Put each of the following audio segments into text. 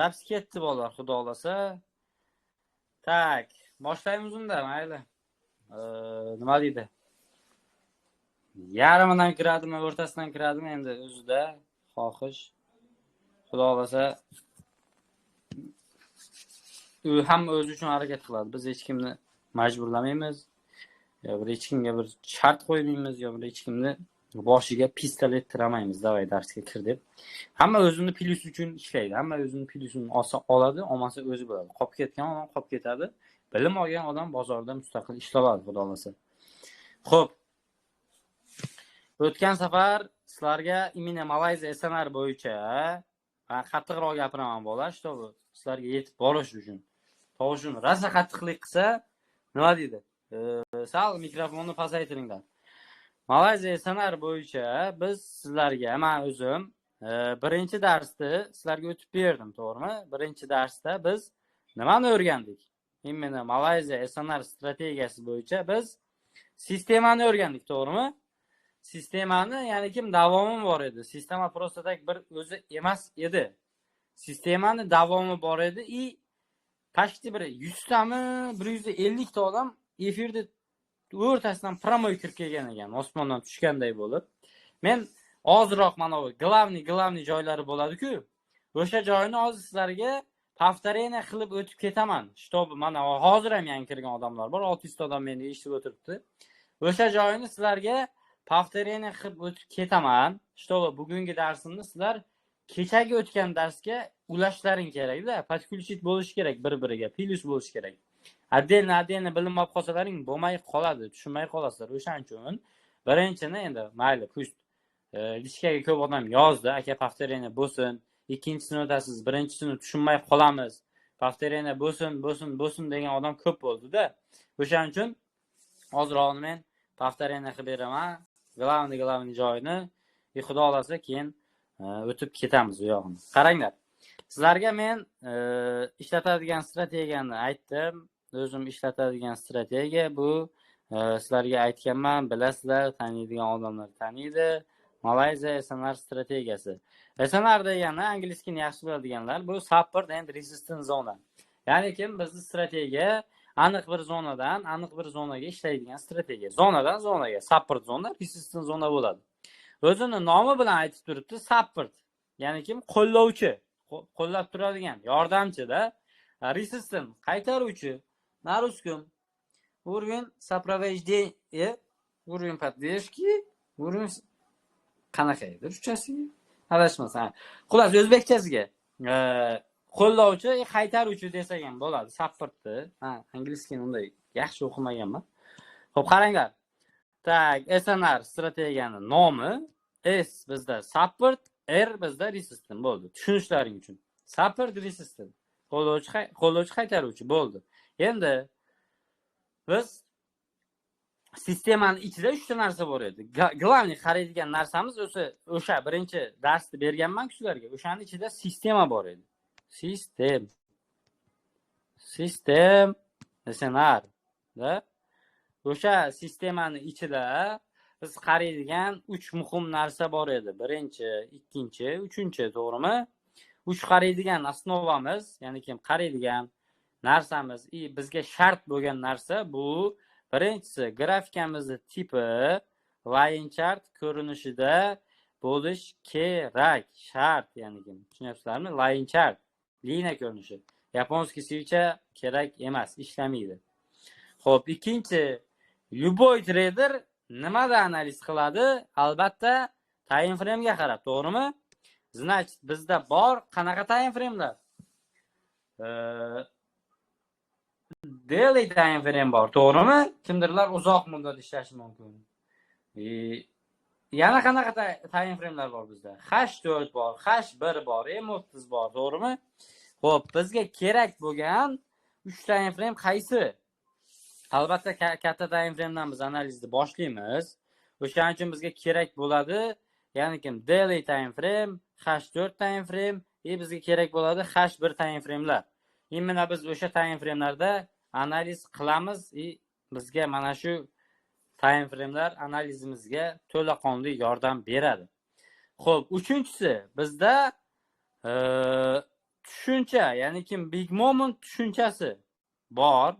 Запись ketdi bolalar, xudo xolasa. Так, boshlaymiz unda, mayli. Nima deydi? Yarmidan kiradimi, o'rtasidan kiradimi, endi o'zida xohish. Xudo xolasa u hamma o'zi uchun harakat qiladi. Biz hech kimni majburlamaymiz. Yo bir hech kimga bir shart qo'ymaymiz, yo bir hech kimni boshiga pistolet tiramaymiz, davay darsga kir deb. Hamma o'zini plyusi uchun ishlaydi. Hamma o'zini plyusini olsa oladi, olmasa o'zi biladi. Qolib ketgan odam qolib ketadi. Bilim olgan odam bozorda mustaqil ishlay oladi, xudo xolasa. Xo'p. O'tgan safar sizlarga именно Malayziya SNR bo'yicha qattiqroq gapiraman bolalar, чтобы sizlarga yetib borish uchun. Tovushim rosa qattiqlik qilsa, nima deydi? Sal mikrofonni pasaytiringlar. Malayziya SNR bo'yicha biz sizlarga, men o'zim birinchi darsni sizlarga o'tib berdim, to'g'rimi? Birinchi darsda biz nimani o'rgandik? Именно Malayziya SNR strategiyasi bo'yicha biz sistemani o'rgandik, to'g'rimi? Sistemani, ya'ni kim davomi bor edi. Sistema просто так bir o'zi emas edi. Sistemani davomi bor edi и почти bir 100 tami, 150 ta odam efirda o'rtasidan прямой kirib kelgan ekan, osmondan tushganday bo'lib. Men ozroq mana bu главный joylari bo'ladi-ku. O'sha joyini hozir sizlarga повторение qilib o'tib ketaman. Чтобы mana hozir ham yangi kirgan odamlar bor, 600 ta odam meni eshitib o'tiribdi. O'sha joyini sizlarga повторение qilib o'tib ketaman, чтобы bugungi darsimni sizlar kechagi o'tgan darsga ulashlaring kerakda, подключить bo'lishi kerak bir-biriga, plyus bo'lishi kerak. Отдельно отдельно bilim olib qolsalaring bo'lmay qoladi, tushunmay qolasizlar. O'shaning uchun birinchini endi mayli, пусть личка ga ko'p odam yozdi, aka повторение bo'lsin, ikkinchisini o'tasiz, birinchisini tushunmay qolamiz, повторение bo'lsin, bo'lsin, bo'lsin degan odam ko'p bo'ldi-da. O'shaning uchun ozroqni men повторение qilib beraman, главный главный joyini, и xudo xolasa keyin o'tib ketamiz u yog'ini. Qaranglar. Sizlarga men ishlatadigan strategiyani aytdim. O'zim ishlatadigan strategiya bu, sizlarga aytganman, bilasizlar, taniydigan odamlar taniydi. Malayziya SNR strategiyasi. SNR degani anglizchani yaxshi biladiganlar, bu support and resistance zona. Ya'ni kim bizni strategiya aniq bir zonadan aniq bir zonaga ishlaydigan strategiya. Zonadan zonaga, support zona, resistance zona bo'ladi. O'zini nomi bilan aytib turibdi, support. Ya'ni kim qo'llovchi, qo'llab turadigan, yordamchi-da. Resistant qaytaruvchi. На русском уровень сопровождения, уровень поддержки, уровень qanaqa edi ruschasiga? Adashmasam. Xullas, o'zbekchasiga qo'llovchi, qaytaruvchi desak ham bo'ladi, supportni. Ha, anglizchani unday yaxshi o'qimaganman. Xo'p, qaranglar. Так, SNR strategiyani nomi S bizda support, R bizda resistant bo'ldi. Tushunishlaring uchun. Support, resistant. Qo'llovchi, qo'llovchi, qaytaruvchi bo'ldi. Endi biz sistemani ichida 3 ta narsa bor edi. Главный qaraydigan narsamiz o'sha, o'sha birinchi darsni berganman sizlarga. O'shani ichida sistema bor edi. Sistem. Sistem SNR, da? O'sha sistemani ichida biz qaraydigan 3 muhim narsa bor edi. Birinchi, ikkinchi, uchinchi, to'g'rimi? 3 qaraydigan основа miz, ya'ni kim qaraydigan narsamiz и bizga shart bo'lgan narsa bu birinchisi grafikamizni tipi line chart ko'rinishida bo'lish kerak, shart, ya'ni kim tushunyapsizlarmi? Line chart, liniya ko'rinishi. Японский свеча kerak emas, ishlamaydi. Xo'p, ikkinchi, любой trader nimada analiz qiladi? Albatta, time frame'ga qarab, to'g'rimi? Значит, bizda bor qanaqa time frame'lar? Daily time frame bor, to'g'rimi? Kimdirlar uzoq muddat ishlashi mumkin. Yana qanaqa time frame'lar bor bizda? H4 bor, H1 bor, M30 bor, to'g'rimi? Xo'p, bizga kerak bo'lgan 3 time frame qaysi? Albatta katta time frame'dan biz analizni boshlaymiz. O'shaning uchun bizga kerak bo'ladi, ya'ni kim daily time frame, H4 time frame и bizga kerak bo'ladi H1 time frame'lar. Именно biz o'sha time frame'larda analiz qilamiz и bizga mana shu time frame'lar analizimizga to'laqonli yordam beradi. Xo'p, uchinchisi bizda Tushuncha, ya'ni kim big moment tushunchasi bor.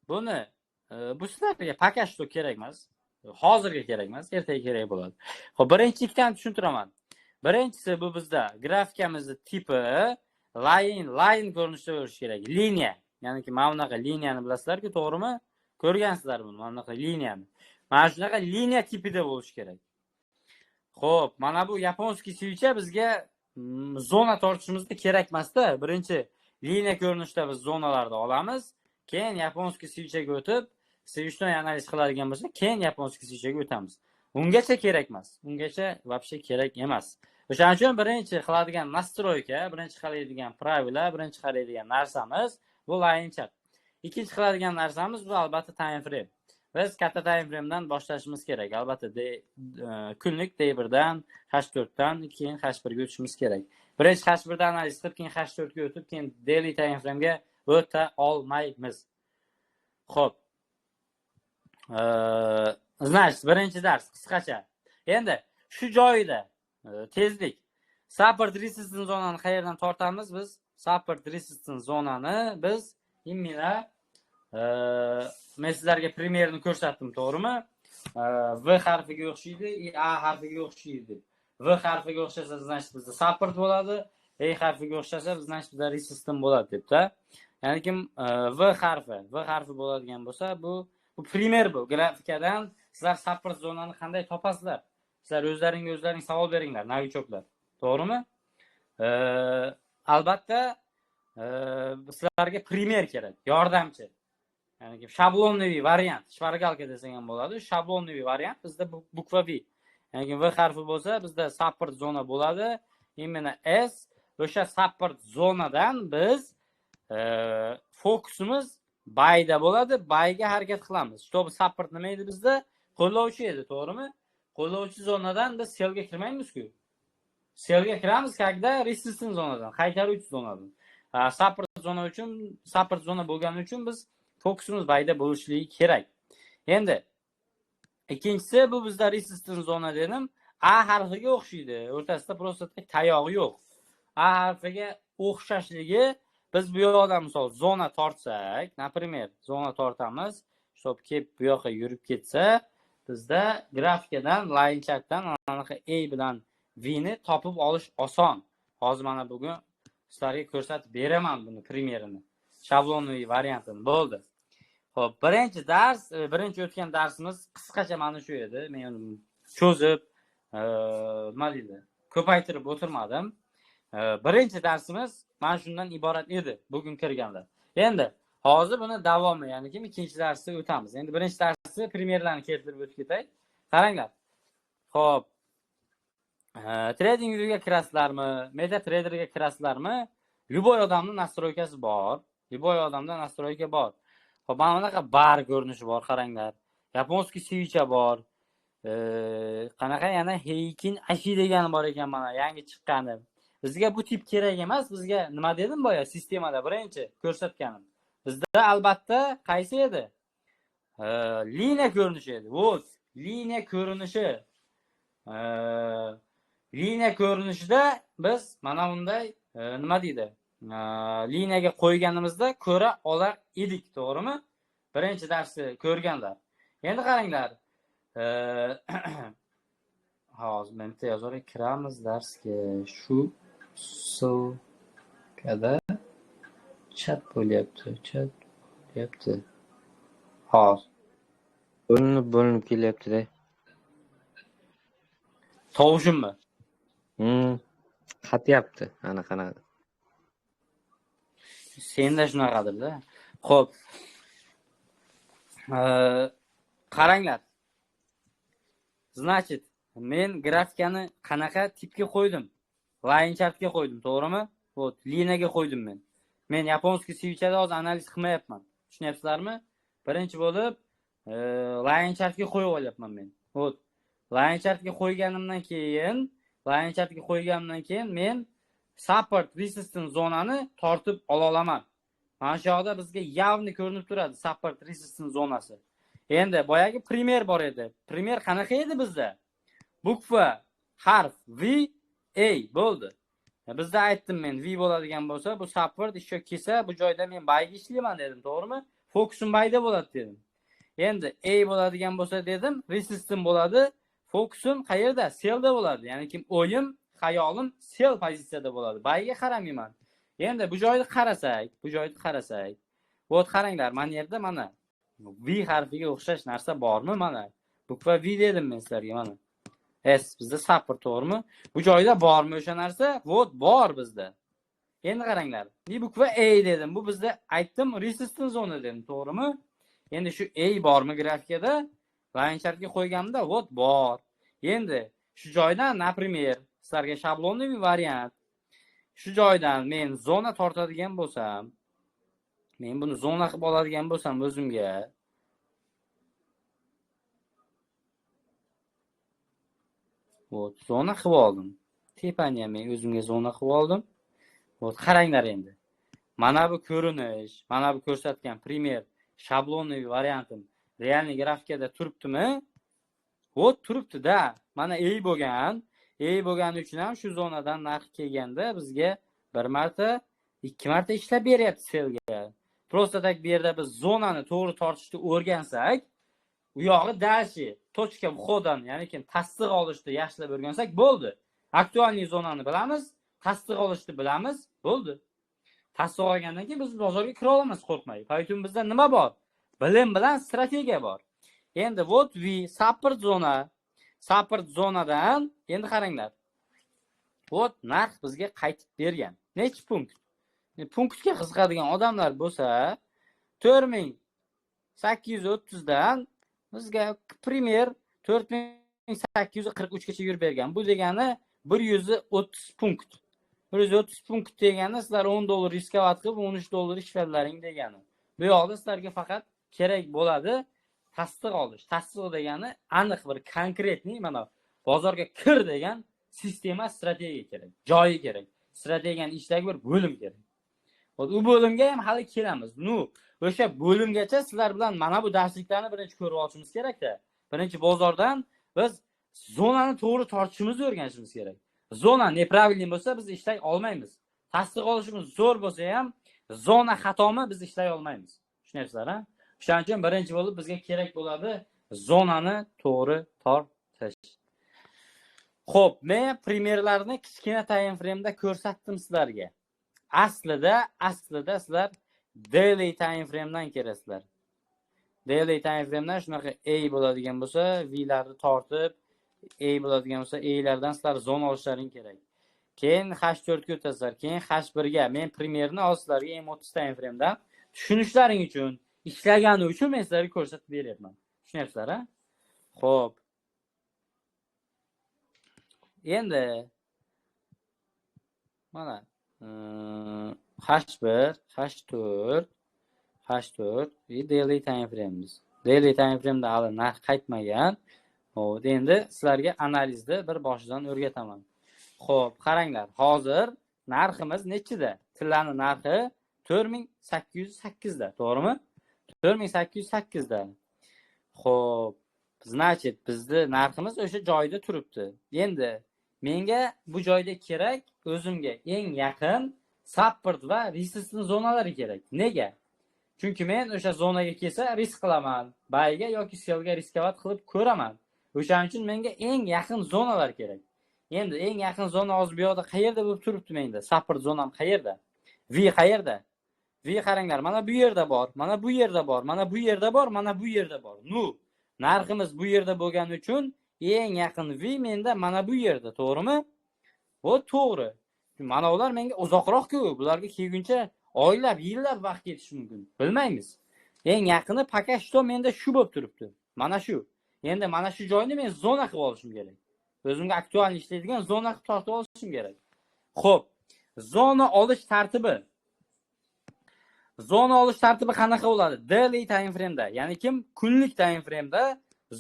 Buni bu sizlarga пока что kerak emas. Hozirga kerak emas, ertaga kerak bo'ladi. Xo'p, birinchi ikkitani tushuntiraman. Birinchisi bu bizda grafikamizni tipi line ko'rinishda bo'lishi kerak. Liniya. Ya'niki mana bunaqa liniyani bilasizlar-ku, to'g'rimi? Ko'rgansizlar buni, mana bunaqa liniyani. Mana shunaqa liniya tipida bo'lishi kerak. Xo'p, mana bu японский свеча bizga zona tortishimizda kerak emasda. Birinchi liniya ko'rinishida biz zonalarni olamiz, keyin японский свеча ga o'tib, свечной analiz qiladigan bo'lsak, keyin японский свеча ga o'tamiz. Ungacha kerak emas. Ungacha вообще kerak emas. O'shaning uchun birinchi qiladigan настройка, birinchi qaraydigan правила, birinchi qaraydigan narsamiz bu line chart. Ikkinchi qiladigan narsamiz bu albatta time frame. Biz katta time frame'dan boshlashimiz kerak. Albatta kunlik D1 dan, H4 dan keyin H1 ga o'tishimiz kerak. Birinchi H1 da analiz qilib, keyin H4 ga o'tib, keyin daily time frame'ga o'ta olmaymiz. Xo'p. Значит, birinchi dars qisqacha. Endi shu joyida tezlik. Support resistance zonani qayerdan tortamiz biz? Support resistance zonani biz именно men sizlarga пример ni ko'rsatdim, to'g'rimi? V harfiga o'xshaydi, и A harfiga o'xshaydi deb. V harfiga o'xshasa, значит, bizda support bo'ladi, A harfiga o'xshasa, значит, bizda resistance bo'ladi debda. Ya'ni kim V harfi bo'ladigan bo'lsa, bu пример bu. Grafikadan sizlar support zonani qanday topasizlar? Sizlar o'zlaringga o'zlaring savol beringlar, новичок lar. To'g'rimi? Albatta, sizlarga пример kerak, yordamchi. Ya'ni шаблонный variant, шпаргалка desak ham bo'ladi. Шаблонный variant bizda буква V. Ya'ni V harfi bo'lsa, bizda support zona bo'ladi. Именно S o'sha support zonadan biz fokusimiz buyda bo'ladi, buyga harakat qilamiz. Чтобы support nima edi bizda? Qo'llovchi edi, to'g'rimi? Qo'llovchi zonadan biz sellga kirmaymiz-ku. Sellga kiramiz, когда resistance zonadan, qaytaruvchi zonadan. Support zona uchun, support zona bo'lgani uchun biz fokusimiz buyda bo'lishligi kerak. Endi ikkinchisi bu bizda resistance zona dedim. A harfiga o'xshaydi. O'rtasida просто tayog'i yo'q. A harfiga o'xshashligi biz bu yoqdan misol zona tortsak, например, zona tortamiz, чтобы kelib bu yoqqa yurib ketsa, bizda grafikadan, line chartdan anaqa A bilan V ni topib olish oson. Hozir mana bugun sizlarga ko'rsatib beraman buni пример ini. Шаблонный variantini. Bo'ldi. Xo'p, birinchi dars, birinchi o'tgan darsimiz qisqacha mana shu edi. Men uni cho'zib, nima deydi, ko'paytirib o'tirmadim. Birinchi darsimiz mana shundan iborat edi bugun kirganlar. Endi hozir buni davomi, ya'ni kim ikkinchi darsni o'tamiz. Endi birinchi darsni пример larni keltirib o'tib ketay. Qaranglar. Xo'p. TradingViewga kirasizlarmi, MetaTraderga kirasizlarmi? Любой odamning настройка si bor. Любой odamda настройка bor. Xo'p, mana bunaqa bar ko'rinishi bor, qaranglar. Японский свеча bor. Qanaqa yana Heikin Ashi degani bor ekan mana yangi chiqqani. Bizga bu tip kerak emas. Bizga nima dedim boya sistemada birinchi ko'rsatganim. Bizda albatta qaysi edi? Liniya ko'rinishi edi. Вот, liniya ko'rinishi. Liniya ko'rinishida biz mana bunday nima deydi? Liniyaga qo'yganimizda ko'ra olar edik, to'g'rimi? Birinchi darsni ko'rganlar. Endi qaranglar. Hozir men bitta yozib kiramiz darsga. Shu ссылка da chat bo'lyapti, chat bo'lyapti. Hozir. Bo'linib bo'linib kelyapti-da. Tovushimmi? Qatyapti. Ana qanaqa. Senda shunaqadir-da. Xo'p. Qaranglar. Значит, men grafikani qanaqa tipga qo'ydim? Line chartga qo'ydim, to'g'rimi? Вот, liniyaga qo'ydim men. Men японский свеча da hozir analiz qilmayapman. Tushunyapsizlarmi? Birinchi bo'lib line chartga qo'yib olyapman men. Вот. Line chartga qo'yganimdan keyin men support resistance zonani tortib ola olaman. Mana shu yoqda bizga явно ko'rinib turadi support resistance zonasi. Endi boyagi пример bor edi. Пример qanaqa edi bizda? Буква, harf V, A bo'ldi. Bizda aytdim men V bo'ladigan bo'lsa, bu support ishga kelsa, bu joyda men buyga ishlayman dedim, to'g'rimi? Fokusim buyda bo'ladi dedim. Endi A bo'ladigan bo'lsa dedim, resistance bo'ladi. Fokusim qayerda? Sellda bo'ladi. Ya'ni kim o'yim, xayolim sell pozitsiyada bo'ladi. Buyga qaramayman. Endi bu joyni qarasak, bu joyni qarasak. Вот qaranglar, mana yerda mana V harfiga o'xshash narsa bormi mana? Bukva V dedim men sizlarga mana. S bizda support, to'g'rimi? Bu joyda bormi o'sha narsa? Вот bor bizda. Endi qaranglar. Bu bukva A dedim. Bu bizda aytdim resistance zona dedim, to'g'rimi? Endi shu A bormi grafikada? Line chartga qo'yganimda вот bor. Endi shu joydan, например, sizlarga shablonli variant. Shu joydan men zona tortadigan bo'lsam, men buni zona qilib oladigan bo'lsam o'zimga, вот zona qilib oldim. Tepani ham men o'zimga zona qilib oldim. Вот qaranglar endi. Mana bu ko'rinish, mana bu ko'rsatgan primer shablonli variantim realniy grafikada turibdimi? Вот turibdi-da. Mana A bo'lgan. A bo'lgani uchun ham shu zonadan narx kelganda bizga bir marta, ikki marta ishlab beryapti sellga. Просто tak bu yerda biz zonani to'g'ri tortishni o'rgansak, u yog'i дальше точка входа, ya'ni kim tasdiq olishni yaxshilab o'rgansak bo'ldi. Aktualniy zonani bilamiz, tasdiq olishni bilamiz, bo'ldi. Tasdiq olgandan keyin biz bozorga kira olamiz qo'rqmay. Поэтому bizda nima bor? Bilim bilan strategiya bor. Endi вот V support zona, support zonadan endi qaranglar. Вот narx bizga qaytib bergan. Necha punkt? Punktga qiziqadigan odamlar bo'lsa, 4830 dan bizga primer 4843 gacha yurib bergan. Bu degani 130 punkt. 130 punkt degani sizlar $10 riskovat qilib $13 ishladilaring degani. Bu yoqda sizlarga faqat kerak bo'ladi tasdiq olish. Tasdiq degani aniq bir konkretniy mana bozorga kir degan sistema, strategiya kerak, joyi kerak. Strategiyani ichidagi bir bo'lim kerak. U bo'limga ham hali kelamiz. Nu, o'sha bo'limgacha sizlar bilan mana bu darsliklarni birinchi ko'rib olishimiz kerak-da. Birinchi bozordan biz zonani to'g'ri tortishimizni o'rganishimiz kerak. Zona nepravilniy bo'lsa biz ishlay olmaymiz. Tasdiq olishimiz zo'r bo'lsa ham zona xatomi biz ishlay olmaymiz. Tushunyapsizlar, ha? O'shaning uchun birinchi bo'lib bizga kerak bo'ladi zonani to'g'ri tortish. Xo'p, men primerlarni kichkina time frame'da ko'rsatdim sizlarga. Aslida sizlar daily time frame'dan kelasizlar. Daily time frame'dan shunaqa A bo'ladigan bo'lsa, V'larni tortib, A bo'ladigan bo'lsa, A'lardan sizlar zona olishlaring kerak. Keyin H4 ga o'tasizlar, keyin H1 ga. Men primerni hozir sizlarga M30 time frame'dan tushunishlaring uchun, ishlagani uchun men sizlarga ko'rsatib beryapman. Tushunyapsizlar, ha? Xo'p. Endi mana H1, H4, H4 va daily time frame'imiz. Daily time frame'da hali narx qaytmagan. Xo'p, endi sizlarga analizni bir boshidan o'rgataman. Xo'p, qaranglar, hozir narximiz nechida? Tillani narxi 4808 da, to'g'rimi? 4808 da. Xo'p, значит, bizni narximiz o'sha joyda turibdi. Endi menga bu joyda kerak o'zimga eng yaqin support va resistance zonalari kerak. Nega? Chunki men o'sha zonaga kelsa risk qilaman, buyga yoki sellga riskovat qilib ko'raman. O'shaning uchun menga eng yaqin zonalar kerak. Endi eng yaqin zona hozir bu yoqda qayerda bo'lib turibdi menda? Support zonam qayerda? V qayerda? V qaranglar, mana bu yerda bor, mana bu yerda bor, mana bu yerda bor, mana bu yerda bor. Nu, narximiz bu yerda bo'lgani uchun eng yaqin V menda mana bu yerda, to'g'rimi? Bu to'g'ri. Mana ular menga uzoqroq-ku, bularga kelguncha oylab, yillab vaqt ketishi mumkin. Bilmaymiz. Eng yaqini пока что menda shu bo'lib turibdi. Mana shu. Endi mana shu joyni men zona qilib olishim kerak. O'zimga aktual ishlaydigan zona qilib tortib olishim kerak. Xo'p, zona olish tartibi. Zona olish tartibi qanaqa bo'ladi? Daily time frame'da, ya'ni kim kunlik time frame'da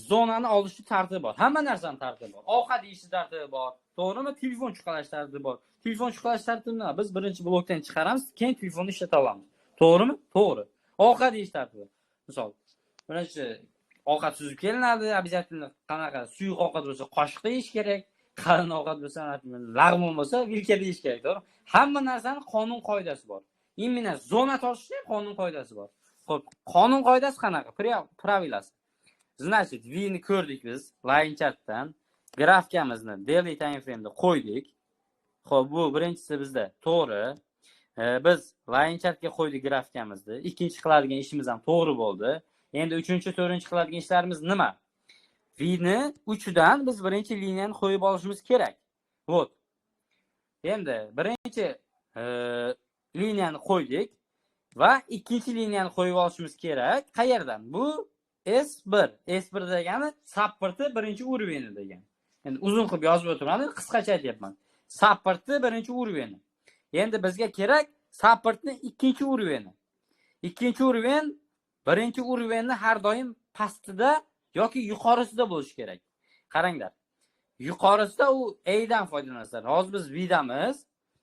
zonani olishni tartibi bor. Hamma narsani tartibi bor. Ovqat yeyish tartibi bor. To'g'rimi? Telefon chiqarish tartibi bor. Telefon chiqarish tartibini nima? Biz birinchi blokdan chiqaramiz, keyin telefonni ishlata olamiz. To'g'rimi? To'g'ri. Ovqat yeyish tartibi. Misol, birinchi ovqat suzib kelinadi, обязательно qanaqa suyuq ovqat bo'lsa qoshiqda yeyish kerak, Qalin ovqat bo'lsa, lag'mon bo'lsa, vilkada yeyish kerak, to'g'rimi? Hamma narsani qonun qoidasi bor. Именно zona tortishni ham qonun qoidasi bor. Xo'p, qonun qoidasi qanaqa? Правила si. Значит, V ni ko'rdik biz line chartdan. Grafikamizni daily time frame'da qo'ydik. Xo'p, bu birinchisi bizda to'g'ri. Biz line chartga qo'ydik grafikamizni. Ikkinchi qiladigan ishimiz ham to'g'ri bo'ldi. Endi uchinchi, to'rtinchi qiladigan ishlarimiz nima? V ni uchidan biz birinchi liniyani qo'yib olishimiz kerak. Вот. Endi birinchi liniyani qo'ydik va ikkinchi liniyani qo'yib olishimiz kerak. Qayerdan? Bu S1. S1 degani supporti birinchi уровень degan. Endi uzun qilib yozib o'tirmadim, qisqacha aytyapman. Supporti birinchi уровень. Endi bizga kerak supportni ikkinchi уровень. Ikkinchi уровень birinchi уровень ni har doim pastida yoki yuqorisida bo'lishi kerak. Qaranglar. Yuqorisida u A dan foydalanasizlar. Hozir biz V damiz.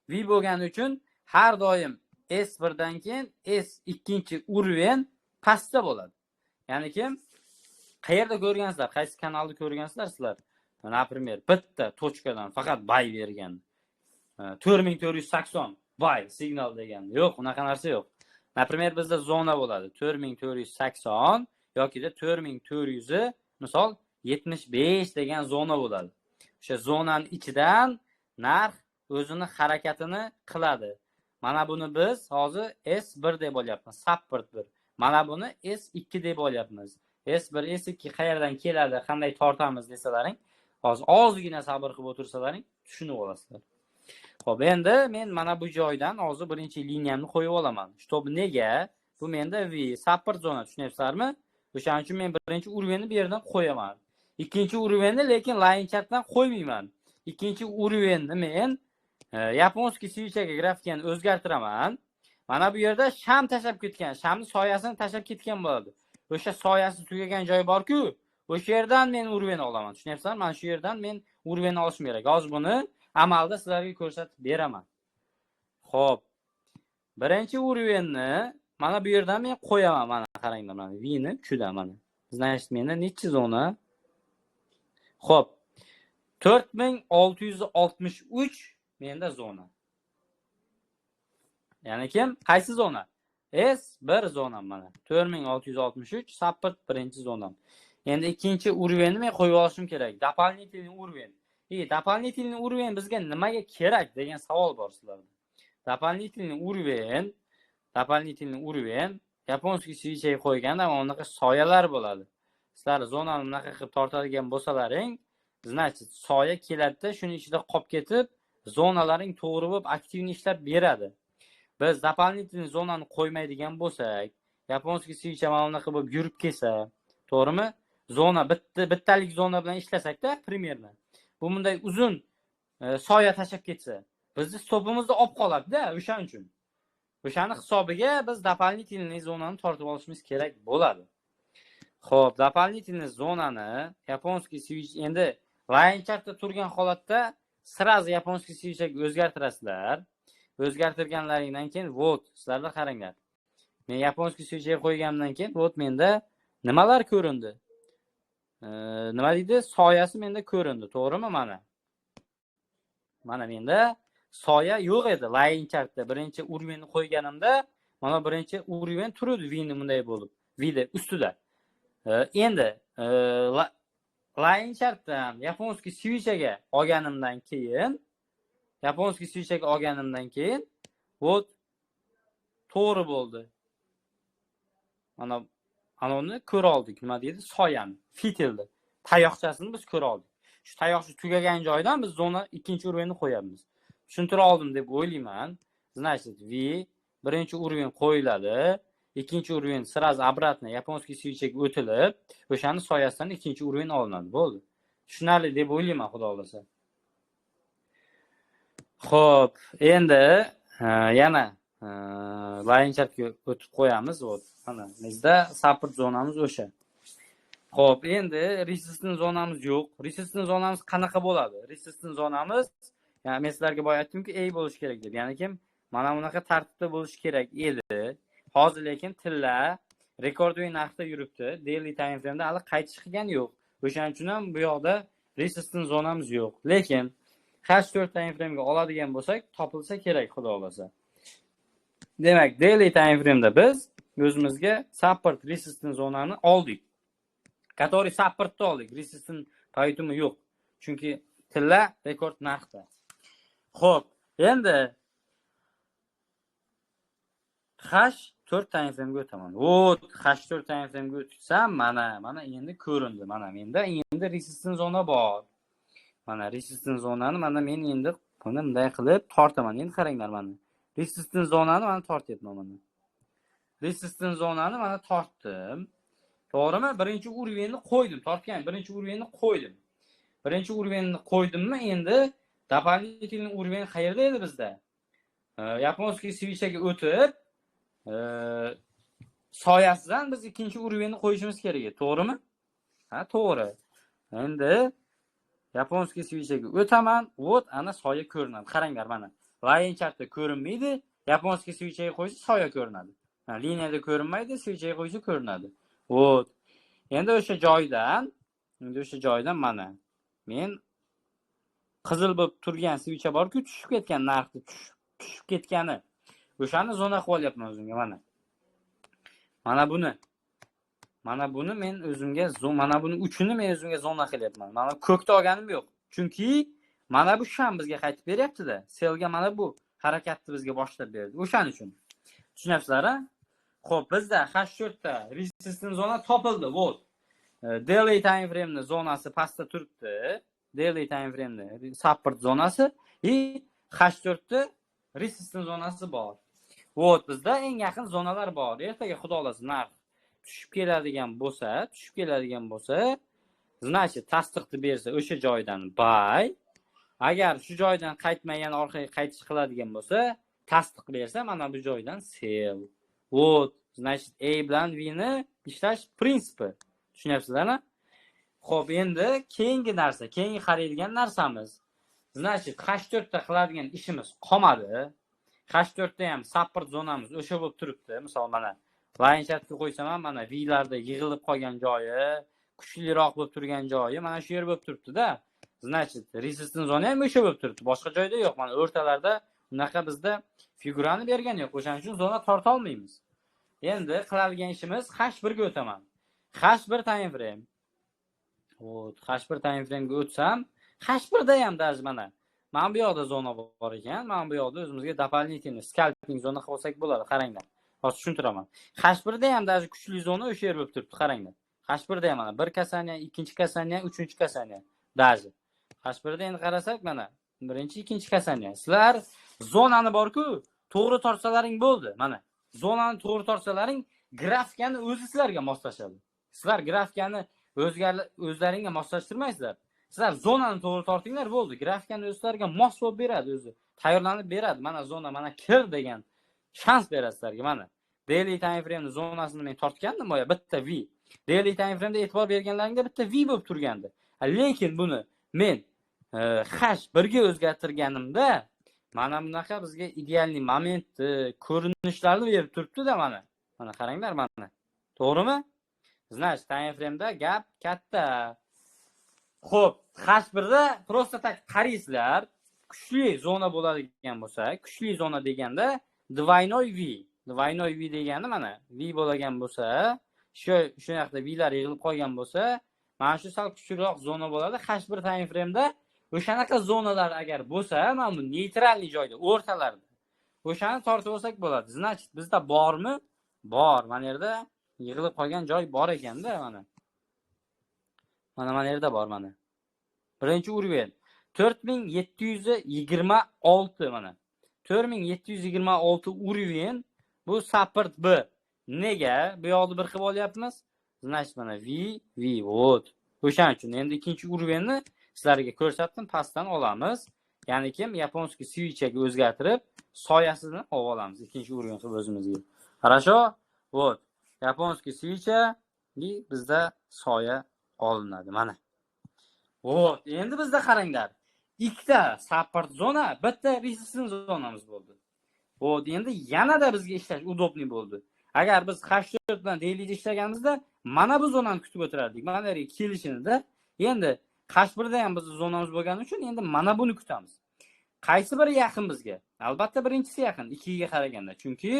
V bo'lgani uchun har doim S1 dan keyin S ikkinchi уровень pastda bo'ladi. Ya'ni kim qayerda ko'rgansizlar? Qaysi kanalda ko'rgansizlar sizlar? Например, bitta точка dan faqat buy bergan. 4480 buy signal degan. Yo'q, unaqa narsa yo'q. Например, bizda zona bo'ladi. 4480 yokida 4400 misol 75 degan zona bo'ladi. O'sha zonani ichidan narx o'zini harakatini qiladi. Mana buni biz hozir S1 deb olyapmiz, support 1. Mana buni S2 deb olyapmiz. S1, S2 qayerdan keladi, qanday tortamiz desalaring, hozir ozgina sabr qilib o'tirsalaring tushunib olasizlar. Xo'p, endi men mana bu joydan hozir birinchi liniyamni qo'yib olaman. Чтобы nega? Bu menda V support zona, tushunyapsizlarmi? O'shaning uchun men birinchi уровень ni bu yerdan qo'yaman. Ikkinchi уровень ni lekin line chartdan qo'ymayman. Ikkinchi уровень ni men японский свеча ga grafikani o'zgartiraman. Mana bu yerda sham tashlab ketgan, shamni soyasini tashlab ketgan bo'ladi. O'sha soyasi tugagan joy bor-ku, o'sha yerdan men уровень olaman. Tushunyapsizlarmi? Mana shu yerdan men уровень olishim kerak. Hozir buni amalda sizlarga ko'rsatib beraman. Xo'p. Birinchi уровень ni mana bu yerdan men qo'yaman. Mana qaranglar, mana V ni uchidan mana. Значит, menda nechi zona? Xo'p. 4663 menda zona. Ya'ni kim? Qaysi zona? S1 zonam mana. 4663 support birinchi zonam. Endi ikkinchi уровень ni men qo'yib olishim kerak. Дополнительный уровень. И дополнительный уровень bizga nimaga kerak degan savol bor sizlarda. Дополнительный уровень, дополнительный уровень японский свеча ga qo'yganda mana bunaqa soyalar bo'ladi. Sizlar zonani bunaqa qilib tortadigan bo'lsalaring, значит, soya keladida, shuni ichida qolib ketib, zonalaring to'g'ri bo'lib активный ishlab beradi. Biz дополнительный zonani qo'ymaydigan bo'lsak, японский свеча mana bunaqa bo'lib yurib kelsa, to'g'rimi? Zona bitta bittalik zona bilan ishlasakda, примерно. Bu bunday uzun soya tashlab ketsa, bizni stopimizni olib qoladi-da, o'shaning uchun. O'shani hisobiga biz дополнительный zonani tortib olishimiz kerak bo'ladi. Xo'p, дополнительный zonani японский свеч endi line chartda turgan holatda сразу японский свеча ga o'zgartirasizlar. O'zgartirganlaringdan keyin вот sizlarda qaranglar. Men японский свеча ga qo'yganimdan keyin вот menda nimalar ko'rindi? Nima deydi? Soyasi menda ko'rindi, to'g'rimi mana? Mana menda soya yo'q edi line chartda. Birinchi уровень ni qo'yganimda mana birinchi уровень turdi V ni bunday bo'lib, Vda ustida. Endi line chartdan японский свеча ga olganimdan keyin, японский свеча ga olganimdan keyin вот to'g'ri bo'ldi. Mana uni ko'ra oldik. Nima deydi? Soyani, фитиль ni, tayoqchasini biz ko'ra oldik. Shu tayoqcha tugagan joydan biz zona ikkinchi уровень ni qo'yamiz. Tushuntira oldim deb o'ylayman. Значит, V birinchi уровень qo'yiladi. Ikkinchi уровень сразу обратно японский свеча ga o'tilib, o'shani soyasidan ikkinchi уровень olinadi. Bo'ldi. Tushunarli deb o'ylayman, xudo xohlasa. Xo'p, endi yana line chartga o'tib qo'yamiz. Вот, mana bizda support zonamiz o'sha. Xo'p, endi resistance zonamiz yo'q. Resistance zonamiz qanaqa bo'ladi? Resistance zonamiz, ya'ni men sizlarga boya aytdimki, A bo'lishi kerak deb. Ya'ni kim mana bunaqa tartibda bo'lishi kerak edi. Hozir lekin tilla rekordli narxda yuribdi. Daily time frame'da hali qaytish qilgani yo'q. O'shaning uchun ham bu yoqda Resistance zonamiz yo'q. Lekin H4 time frame'ga oladigan bo'lsak, topilsa kerak, xudo xohlasa. Demak, daily time frame'da biz o'zimizga support, resistance zonani oldik. Который supportni oldik, resistance поэтому yo'q. Chunki tilla rekord narxda. Xo'p, endi H4 time frame'ga o'taman. Вот, H4 time frame'ga o'tsam, mana endi ko'rindi. Mana menda endi resistance zona bor. Mana resistance zonani mana men endi buni bunday qilib tortaman. Endi qaranglar mana. Resistance zonani mana tortyapman mana. Resistance zonani mana tortdim. To'g'rimi? Birinchi уровень ni qo'ydim. Tortgan birinchi уровень ni qo'ydim. Birinchi уровень ni qo'ydimmi, endi дополнительный уровень qayerda edi bizda? Японский свеча ga o'tib, soyasidan biz ikkinchi уровень ni qo'yishimiz kerak edi, to'g'rimi? Ha, to'g'ri. Endi японский свеча ga o'taman, вот ana soya ko'rinadi. Qaranglar mana. Line chartda ko'rinmaydi, японский свеча ga qo'ysa soya ko'rinadi. Ha, liniyada ko'rinmaydi, свеча ga qo'ysa ko'rinadi. Вот. Endi o'sha joydan mana men qizil bo'lib turgan свеча bor-ku, tushib ketgan, narxni tushib ketgani. O'shani zona qilib olyapman o'zimga mana. Mana buni. Mana buni men o'zimga, mana buni uchini men o'zimga zona qilyapman. Mana ko'kda olganim yo'q. Chunki mana bu sham bizga qaytib beryapti-da. Sellga mana bu harakatni bizga boshlab berdi. O'shaning uchun. Tushunyapsizlar, a? Xo'p, bizda H4 ta resistance zona topildi. Вот. Daily time frame'ni zonasi pastda turibdi. Daily time frame'ni support zonasi и H4 ta resistance zonasi bor. Вот, bizda eng yaqin zonalar bor. Ertaga xudo xohlasa narx tushib keladigan bo'lsa, значит, tasdiqni bersa o'sha joydan buy. Agar shu joydan qaytmagan, orqaga qaytish qiladigan bo'lsa, tasdiq bersa mana bu joydan sell. Вот, значит, A bilan V ni ishlash prinsipi. Tushunyapsizlarmi? Xo'p, endi keyingi narsa, keyingi qaraydigan narsamiz. Значит, H4 ta qiladigan ishimiz qolmadi. H4 ta ham support zonamiz o'sha bo'lib turibdi. Misol mana line chartga qo'ysam ham mana Vlarda yig'ilib qolgan joyi, kuchliroq bo'lib turgan joyi mana shu yer bo'lib turibdi-da. Значит, resistance zona ham o'sha bo'lib turibdi. Boshqa joyda yo'q. Mana o'rtalarda unaqa bizda figurani bergani yo'q. O'shaning uchun zona torta olmaymiz. Endi qiladigan ishimiz H1 ga o'taman. H1 time frame. Вот, H1 time frame ga o'tsam, H1 da ham даже mana bu yoqda zona bor ekan. Mana bu yoqda o'zimizga дополнительный scalping zona qilib olsak bo'ladi. Qaranglar. Hozir tushuntiraman. H1 da ham даже kuchli zona o'sha yer bo'lib turibdi, qaranglar. H1 da ham mana bir касание, ikkinchi касание, uchinchi касание. Даже H1 da endi qarasak mana birinchi, ikkinchi касание. Sizlar zonani bor-ku, to'g'ri tortsalaring bo'ldi. Mana zonani to'g'ri tortsalaring, grafikani o'zi sizlarga moslashadi. Sizlar grafikani o'zlaringga moslashtirmaysizlar. Sizlar zonani to'g'ri tortinglar bo'ldi. Grafikani o'zi sizlarga mos bo'lib beradi o'zi. Tayyorlanib beradi. Mana zona, mana kir degan shans beradi sizlarga mana. Daily time frame zonasini men tortgandim boya bitta V. Daily time frame'da e'tibor berganlaringda bitta V bo'lib turgandi. Lekin buni men H1 ga o'zgartirganimda mana bunaqa bizga идеальный momentni, ko'rinishlarni berib turibdi-da mana. Mana qaranglar mana. To'g'rimi? Значит, time frame'da gap katta. Xo'p, H1 da просто так qaraysizlar, kuchli zona bo'ladigan bo'lsa, kuchli zona deganda двойной V. Двойной V degani mana V bo'lgan bo'lsa, shu yoqda Vlar yig'ilib qolgan bo'lsa, mana shu sal kuchliroq zona bo'ladi. H1 time frame'da o'shanaqa zonalar agar bo'lsa, mana bu нейтральный joyda, o'rtalarda. O'shani tortib olsak bo'ladi. Значит, bizda bormi? Bor. Mana yerda yig'ilib qolgan joy bor ekanda mana. Mana yerda bor mana. Birinchi уровень 4726 mana. 4726 уровень bu support B. Nega bu yoqni bir qilib olyapmiz? Значит, mana V, V, вот. O'shaning uchun endi ikkinchi уровень ni sizlarga ko'rsatdim, pastdan olamiz. Ya'ni kim японский свеча ga o'zgartirib, soyasini olib olamiz ikkinchi уровень qilib o'zimizga. Хорошо? Вот. Японский свеча и bizda soya olinadi mana. Вот, endi bizda qaranglar. Ikkita support zona, bitta resistance zonamiz bo'ldi. Вот, endi yanada bizga ishlash удобный bo'ldi. Agar biz H4 bilan dailyda ishlaganimizda mana bu zonani kutib o'tirardik. Mana bu yerga kelishini-da. Endi H1da ham bizni zonamiz bo'lgani uchun endi mana buni kutamiz. Qaysi biri yaqin bizga? Albatta birinchisi yaqin, 2ga qaraganda. Chunki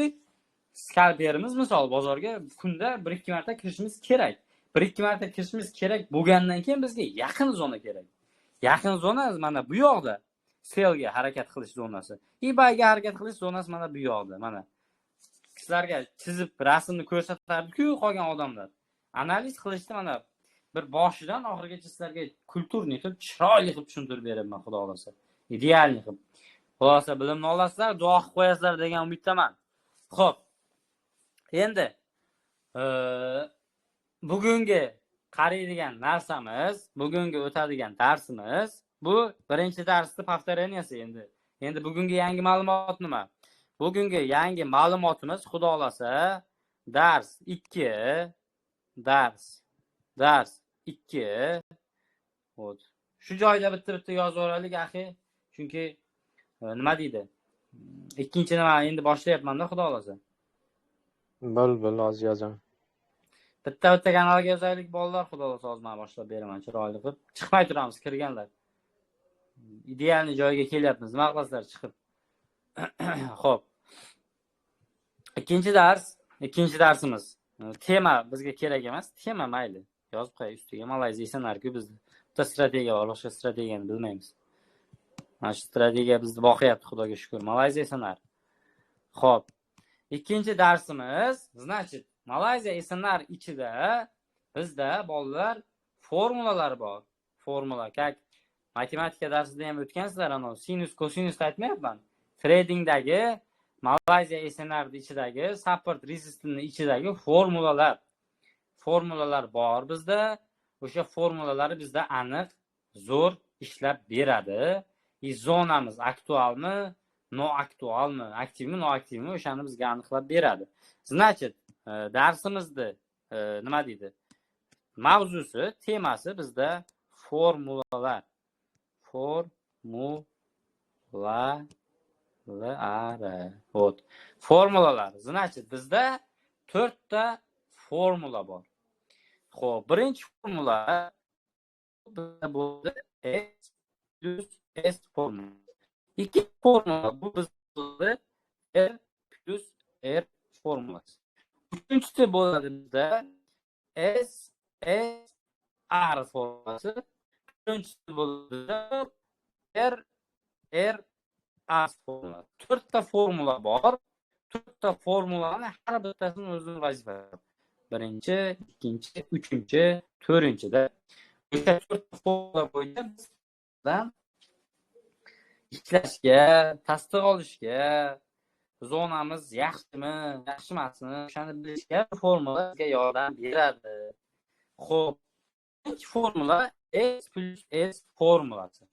skalperimiz misol bozorga kunda 1-2 marta kirishimiz kerak. 1-2 marta kirishimiz kerak bo'lgandan keyin bizga yaqin zona kerak. Yaqin zona mana bu yoqda sellga harakat qilish zonasi. Buyga harakat qilish zonasi mana bu yoqda. Mana sizlarga chizib rasmni ko'rsatardi-ku qolgan odamlar. Analiz qilishda mana bir boshidan oxirigacha sizlarga культурный qilib, chiroyli qilib tushuntirib beraman, xudo xolasa. Идеальный qilib. Xulosa bilimni olasizlar, duo qilib qo'yasizlar degan umiddaman. Xo'p. Endi bugungi qaraydigan narsamiz, bugungi o'tadigan darsimiz bu birinchi darsni повторение si endi. Endi bugungi yangi ma'lumot nima? Bugungi yangi ma'lumotimiz xudo xolasa dars 2, dars 2. Вот. Shu joyda bitta-bitta yozib olaylik, axi. Chunki nima deydi? Ikkinchi nima endi boshlayapman-da, xudo xolasa. Bo'l, hozir yozaman. Bitta-bitta kanalga yozaylik bolalar, xudo xolasa hozir men boshlab beraman chiroyli qilib. Chiqmay turamiz kirganlar. Идеальный joyga kelyapmiz. Nima qilasizlar chiqib? Xo'p. Ikkinchi dars, ikkinchi darsimiz. Tema bizga kerak emas, tema mayli. Yozib qo'y ustiga Malayziya SNR-ku bizda. Bitta strategiya bor, boshqa strategiyani bilmaymiz. Mana shu strategiya bizni boqyapti, Xudoga shukr. Malayziya SNR. Xo'p. Ikkinchi darsimiz, значит, Malayziya SNR ichida bizda bolalar formulalar bor. Formula, как matematika darsida ham o'tgansizlar, ana sinus, kosinusni aytmayapman. Tradingdagi Malayziya SNR ichidagi support resistance ichidagi formulalar. Formulalar bor bizda. O'sha formulalar bizda aniq, zo'r ishlab beradi. Zonamiz aktualmi, noaktualmi, aktivmi, noaktivmi o'shani bizga aniqlab beradi. Значит, darsimizni nima deydi? Mavzusi, temasi bizda formulalar. Formulalar. Вот. Formulalar. Значит, bizda 4 ta formula bor. Xo'p, birinchi formula bo'ldi S plus S formula. Ikkinchi formula bu bizda R plus R formulasi. Uchinchisi bo'ladi bizda S S R formulasi. To'rtinchisi bo'ladi R R A formulasi. To'rtta formula bor. To'rtta formulani har bittasini o'zining vazifasi. Birinchi, ikkinchi, uchinchi, to'rtinchida. O'sha to'rtta formula bo'yicha bizdan ishlashga, tasdiq olishga, zonamiz yaxshimi, yaxshi emasmi, o'shani bilishga formula bizga yordam beradi. Xo'p, birinchi formula S plus S formulasi.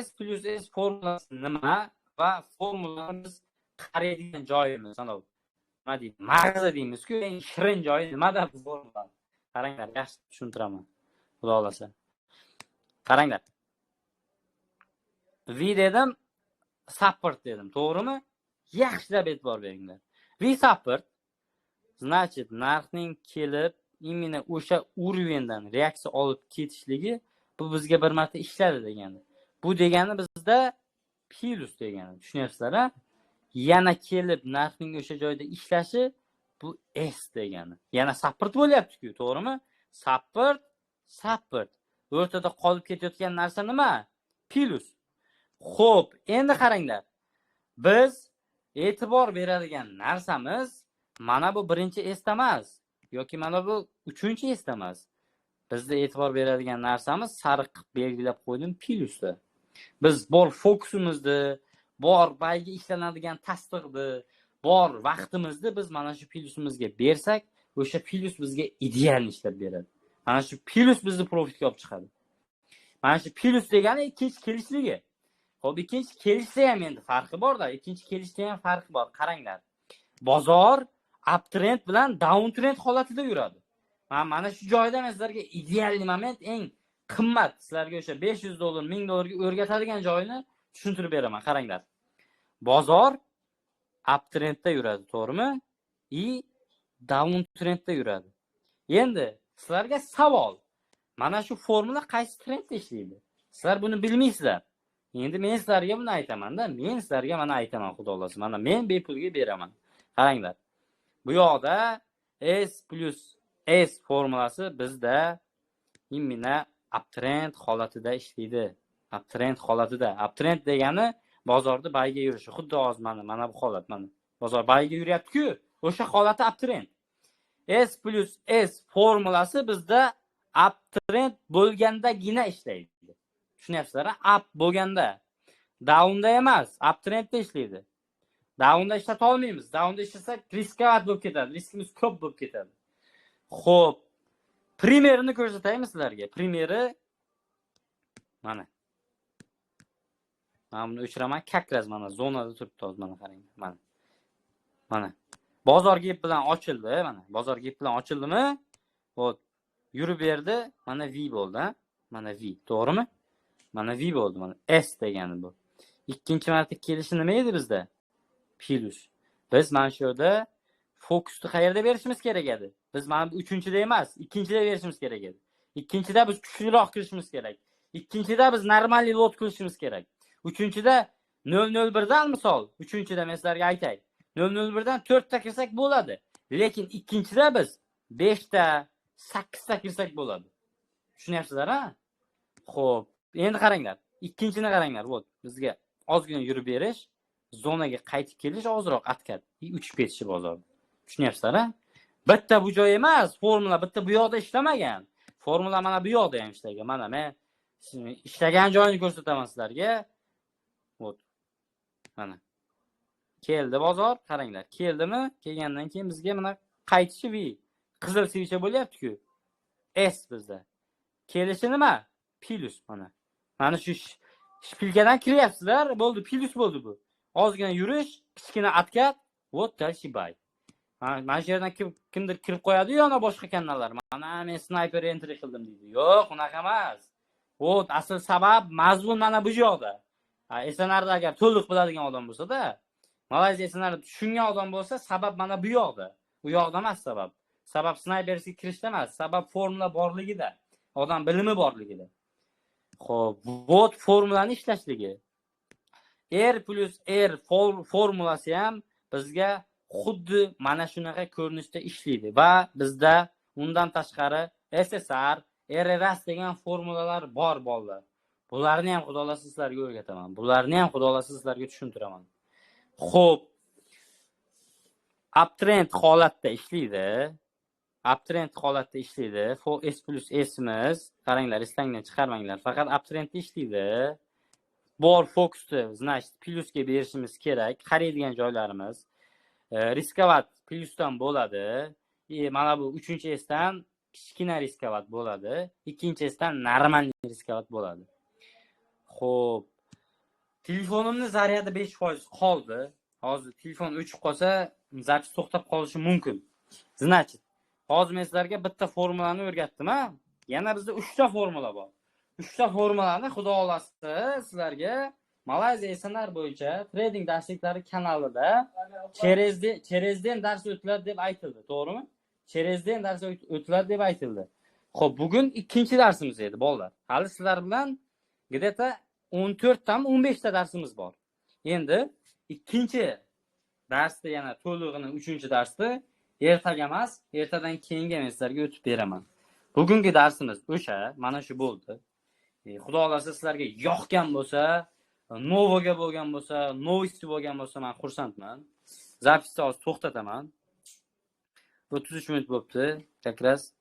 S plus S formulasi nima va formulani biz qaraydigan joyimiz, ana nima deydi? Mag'zi deymiz-ku, eng shirin joyi nimada bu formula? Qaranglar, yaxshi tushuntiraman. Xudo xolasa. Qaranglar. V dedim, support dedim, to'g'rimi? Yaxshilab e'tibor beringlar. V support значит, narxning kelib именно o'sha уровень dan reaksiya olib ketishligi bu bizga bir marta ishladi degani. Bu degani bizda plyus degani. Tushunyapsizlar, a? Yana kelib narxning o'sha joyda ishlashi bu S degani. Yana support bo'lyapti-ku, to'g'rimi? Support, support. O'rtada qolib ketayotgan narsa nima? Plyus. Xo'p, endi qaranglar. Biz e'tibor beradigan narsamiz mana bu birinchi S emas yoki mana bu uchinchi S emas. Bizda e'tibor beradigan narsamiz sariq qilib belgilab qo'ydim plyusda. Biz bor fokusimizni, bor buyga ishlanadigan tasdiqni, bor vaqtimizni biz mana shu plyusimizga bersak, o'sha plyus bizga ideal ishlab beradi. Mana shu plyus bizni profitga olib chiqadi. Mana shu plyus degani ikkinchi kelishligi. Xo'p, ikkinchi kelishda ham endi farqi bor-da, ikkinchi kelishda ham farqi bor. Qaranglar. Bozor uptrend bilan downtrend holatida yuradi. Mana shu joyda men sizlarga ideal moment, eng qimmat sizlarga o'sha $500, $1000 ga o'rgatadigan joyini tushuntirib beraman. Qaranglar. Bozor uptrendda yuradi, to'g'rimi? И downtrendda yuradi. Endi sizlarga savol. Mana shu formula qaysi trendda ishlaydi? Sizlar buni bilmaysizlar. Endi men sizlarga buni aytaman-da, men sizlarga mana aytaman, xudo xohlasa. Mana men bepulga beraman. Qaranglar. Bu yoqda S plus S formulasi bizda именно uptrend holatida ishlaydi. Uptrend holatida. Uptrend degani bozorda buyga yurishi. Xuddi hozir mana bu holat, mana. Bozor buyga yuryapti-ku, o'sha holati uptrend. S plus S formulasi bizda uptrend bo'lgandagina ishlaydi. Tushunyapsizlar? Up bo'lganda. Downda emas, uptrendda ishlaydi. Downda ishlata olmaymiz. Downda ishlasak рисковать bo'lib ketadi. Riskimiz ko'p bo'lib ketadi. Xo'p, пример ini ko'rsataymi sizlarga? Пример i mana. Mana buni o'chiraman, как раз mana zonada turibdi hozir, mana qarang. Mana. Mana. Bozor gap bilan ochildi, mana. Bozor gap bilan ochildimi? Вот, yurib berdi, mana V bo'ldi, ha? Mana V, to'g'rimi? Mana V bo'ldi, mana S degani bu. Ikkinchi marta kelishi nima edi bizda? Plus. Biz mana shu yerda fokusni qayerda berishimiz kerak edi? Biz mana bu uchinchida emas, ikkinchida berishimiz kerak edi. Ikkinchida biz kuchliroq kirishimiz kerak. Ikkinchida biz нормальный lot qilishimiz kerak. Uchinchida 0.01 dan misol, uchinchida men sizlarga aytay. 0.01 dan 4 ta kirsak bo'ladi. Lekin ikkinchida biz 5 ta, 8 ta kirsak bo'ladi. Tushunyapsizlar, ha? Xo'p, endi qaranglar. Ikkinchini qaranglar. Вот, bizga ozgina yurib berish, zonaga qaytib kelish, ozroq откат, uchib ketishi bozorda. Tushunyapsizlar, ha? Bitta bu joy emas, formula bitta bu yoqda ishlamagan. Formula mana bu yoqda ham ishlagan. Mana men ishlagan joyini ko'rsataman sizlarga. Вот. Mana. Keldi bozor, qaranglar. Keldimi? Kelgandan keyin bizga mana qaytishi V. Qizil свеча bo'lyapti-ku. S bizda. Kelishi nima? Plus mana. Mana shu шпилька dan kiryapsizlar, bo'ldi, plus bo'ldi bu. Ozgina yurish, kichkina откат, вот дальше buy. Mana shu yerdan kimdir kirib qo'yadi-yu, yana boshqa kanallar. Mana men sniper entry qildim deydi. Yo'q, unaqa emas. Вот, asl sabab mazmun mana bu yoqda. SNRda agar to'liq biladigan odam bo'lsa-da, Malayziya SNRni tushungan odam bo'lsa, sabab mana bu yoqda. U yoqda emas sabab. Sabab snayperga kirishda emas, sabab formula borligida, odam bilimi borligida. Xo'p, вот formulani ishlashligi. R plus R formulasi ham bizga xuddi mana shunaqa ko'rinishda ishlaydi va bizda undan tashqari SSR, RRS degan formulalar bor, bolalar. Bularni ham xudo xohlasa sizlarga o'rgataman. Bularni ham xudo xohlasa sizlarga tushuntiraman. Xo'p, uptrend holatda ishlaydi. Uptrend holatda ishlaydi. S plus S'imiz, qaranglar, esingdan chiqarmanglar. Faqat uptrendda ishlaydi. Bor fokusni, значит, plyusga berishimiz kerak. Qaraydigan joylarimiz. Рисковать plyusdan bo'ladi. Mana bu 3-S dan kichkina рисковать bo'ladi. 2-S dan нормальный рисковать bo'ladi. Xo'p. Telefonimni zaryadi 5% qoldi. Hozir telefon o'chib qolsa, запись to'xtab qolishi mumkin. Значит, hozir men sizlarga bitta formulani o'rgatdim, ha? Yana bizda 3 ta formula bor. 3 ta formulani xudo xohlasa sizlarga Malayziya SNR bo'yicha trading darsliklari kanalida через день dars o'tiladi deb aytildi, to'g'rimi? Через день dars o'tiladi deb aytildi. Xo'p, bugun ikkinchi darsimiz edi, bolalar. Hali sizlar bilan где-то 14 tami 15 ta darsimiz bor. Endi ikkinchi darsda yana to'lig'ini uchinchi darsda ertaga emas, ertadan keyingi men sizlarga o'tib beraman. Bugungi darsimiz o'sha, mana shu bo'ldi. Xudo xohlasa sizlarga yoqgan bo'lsa, novoga bo'lgan bo'lsa, новости bo'lgan bo'lsa, men xursandman. Запись ni hozir to'xtataman. 33 minut bo'libdi, как раз.